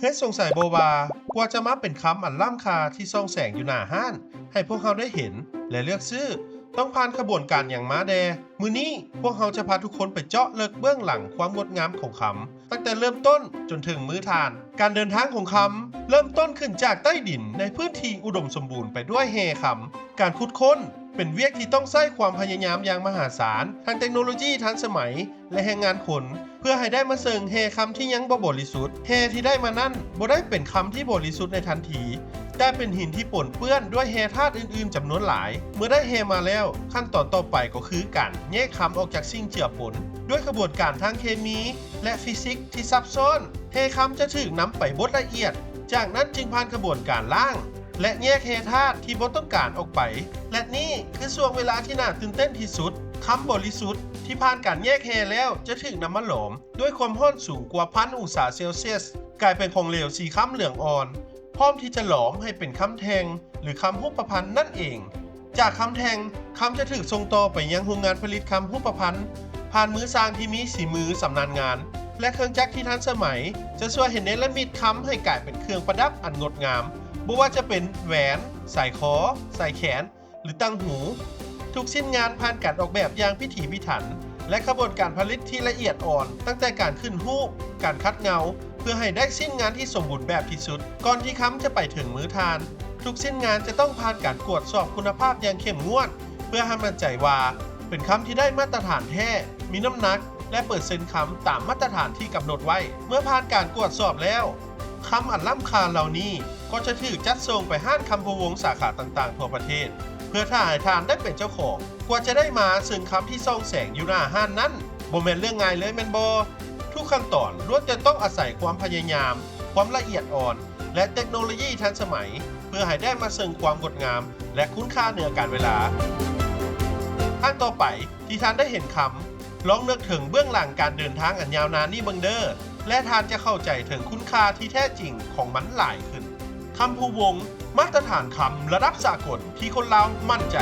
ເຄີຍສົງໄສບໍ່ວ່າ ກວ່າຈະມາເປັນຄຳອັນລ້ຳຄ່າທີ່ສ່ອງແສງຢູ່ໜ້າຮ້ານ ໃຫ້ພວກເຮົາໄດ້ເຫັນ ແລະ ເລືອກຊື້ ຕ້ອງຜ່ານຂະບວນການຫຍັງມາແດ່? ມື້ນີ້ພວກເຮົາຈະພາທຸກຄົນໄປເຈາະເລິກເບື້ອງຫຼັງຄວາມງົດງາມຂອງຄຳ ຕັ້ງແຕ່ເລີ່ມຕົ້ນຈົນເຖິງມືທ່ານ. ການເດີນທາງຂອງຄຳເລີ່ມຕົ້ນຂຶ້ນຈາກໃຕ້ດິນໃນພື້ນທີ່ອຸດົມສົມບູນໄປດ້ວຍແຮ່ຄຳ. ການຂຸດຄົ້ນເປັນວຽກທີ່ຕ້ອງໃຊ້ຄວາມພະຍາຍາມຢ່າງມະຫາສານ, ທັງເຕັກໂນໂລຢີທັນສະໄໝ ແລະ ແຮງງານຄົນ ເພື່ອໃຫ້ໄດ້ມາເຊິ່ງແຮ່ຄຳທີ່ຍັງບໍ່ບໍລິສຸດ. ແຮ່ທີ່ໄດ້ມານັ້ນບໍ່ໄດ້ເປັນຄຳທີ່ບໍລິສຸດໃນທັນທີ, ແຕ່ເປັນຫີນທີ່ປົນເປື້ອນດ້ວຍແຮ່ທາດອື່ນໆຈຳນວນຫຼາຍ. ເມື່ອໄດ້ແຮ່ມາແລ້ວ, ຂັ້ນຕອນຕໍ່ໄປກໍຄືການແຍກຄຳອອກຈາກສິ່ງເຈືອປົນ ດ້ວຍຂະບວນການທາງເຄມີ ແລະ ຟີຊິກທີ່ຊັບຊ້ອນ. ແຮ່ຄຳຈະຖືກນຳໄປບົດລະອຽດ, ຈາກນັ້ນຈຶ່ງຜ່ານຂະບວນການລ້າງ ແລະ ແຍກແຮ່ທາດທີ່ບໍ່ຕ້ອງການອອກໄປ. ແລະ ນີ້ຄືຊ່ວງເວລາທີ່ໜ້າຕື່ນເຕັ້ນທີ່ສຸດ. ຄຳບໍລິສຸດທີ່ຜ່ານການແຍກແຮ່ແລ້ວຈະຖືກນຳມາຫຼອມດ້ວຍຄວາມຮ້ອນສູງກວ່າພັນອົງສາເຊລຊຽສ, ກາຍເປັນຂອງເຫຼວສີຄຳເຫຼືອງອ່ອນ, ພ້ອມທີ່ຈະຫຼອມໃຫ້ເປັນຄຳແທ່ງ ຫຼື ຄຳຮູບປະພັນນັ້ນເອງ. ຈາກຄຳແທ່ງ, ຄຳຈະຖືກສົ່ງຕໍ່ໄປຍັງໂຮງງານຜະລິດຄຳຮູບປະພັນ ຜ່ານມືຊ່າງທີ່ມີສີມືຊຳນານງານ ແລະ ເຄື່ອງຈັກທີ່ທັນສະໄໝ ຈະຊ່ວຍໃຫ້ເນລະມິດຄຳໃຫ້ກາຍເປັນເຄື່ອງປະດັບອັນງົດງາມ, ບໍ່ວ່າຈະເປັນແຫວນ, ສາຍຄໍ, ສາຍແຂນ ຫຼື ຕ່າງຫູ. ທຸກຊິ້ນງານຜ່ານການອອກແບບຢ່າງພິຖີພິຖັນ ແລະ ຂະບວນການຜະລິດທີ່ລະອຽດອ່ອນ, ຕັ້ງແຕ່ການຂຶ້ນຮູບ, ການຂັດເງົາ, ເພື່ອໃຫ້ໄດ້ຊິ້ນງານທີ່ສົມບູນແບບທີ່ສຸດ. ກ່ອນທີ່ຄຳຈະໄປເຖິງມືທ່ານ, ທຸກຊິ້ນງານຈະຕ້ອງຜ່ານການກວດສອບຄຸນນະພາບຢ່າງເຂັ້ມງວດ ເພື່ອໃຫ້ໝັ້ນໃຈວ່າເປັນຄຳທີ່ໄດ້ມາດຕະຖານແທ້, ມີນ້ຳໜັກ ແລະ ເປີເຊັນຄຳຕາມມາດຕະຖານທີ່ກຳນົດໄວ້. ເມື່ອຜ່ານການກວດສອບແລ້ວ, ຄຳອັນລ້ຳຄ່າເຫຼົ່ານີ້ກໍຈະຖືກຈັດສົ່ງໄປຮ້ານຄຳພູວົງສາຂາຕ່າງໆທົ່ວປະເທດ ເພື່ອຖ້າໃຫ້ທ່ານໄດ້ເປັນເຈົ້າຂອງ. ກວ່າຈະໄດ້ມາເຊິ່ງຄຳທີ່ສ່ອງແສງຢູ່ໜ້າຮ້ານນັ້ນ ບໍ່ແມ່ນເລື່ອງງ່າຍເລີຍແມ່ນບໍ່? ທຸກຂັ້ນຕອນລ້ວນແຕ່ຕ້ອງອາໄສຄວາມພະຍາຍາມ, ຄວາມລະອຽດອ່ອນ ແລະ ເຕັກໂນໂລຢີທັນສະໄໝ ເພື່ອໃຫ້ໄດ້ມາເຊິ່ງຄວາມງົດງາມ ແລະ ຄຸນຄ່າເໜືອການເວລາ. ຂັ້ນຕໍ່ໄປທີ່ທ່ານໄດ້ເຫັນຄຳ, ລອງນຶກເຖິງເບື້ອງຫຼັງການເດີນທາງອັນຍາວນານນີ້ເບິ່ງເດີ້ ແລະ ທ່ານຈະເຂົ້າໃຈເຖິງຄຸນຄ່າທີ່ແທ້ຈິງຂອງມັນຫຼາຍຂຶ້ນ. ຄຳພູວົງ, ມາດຕະຖານຄຳລະດັບສາກົນທີ່ຄົນລາວໝັ້ນໃຈ.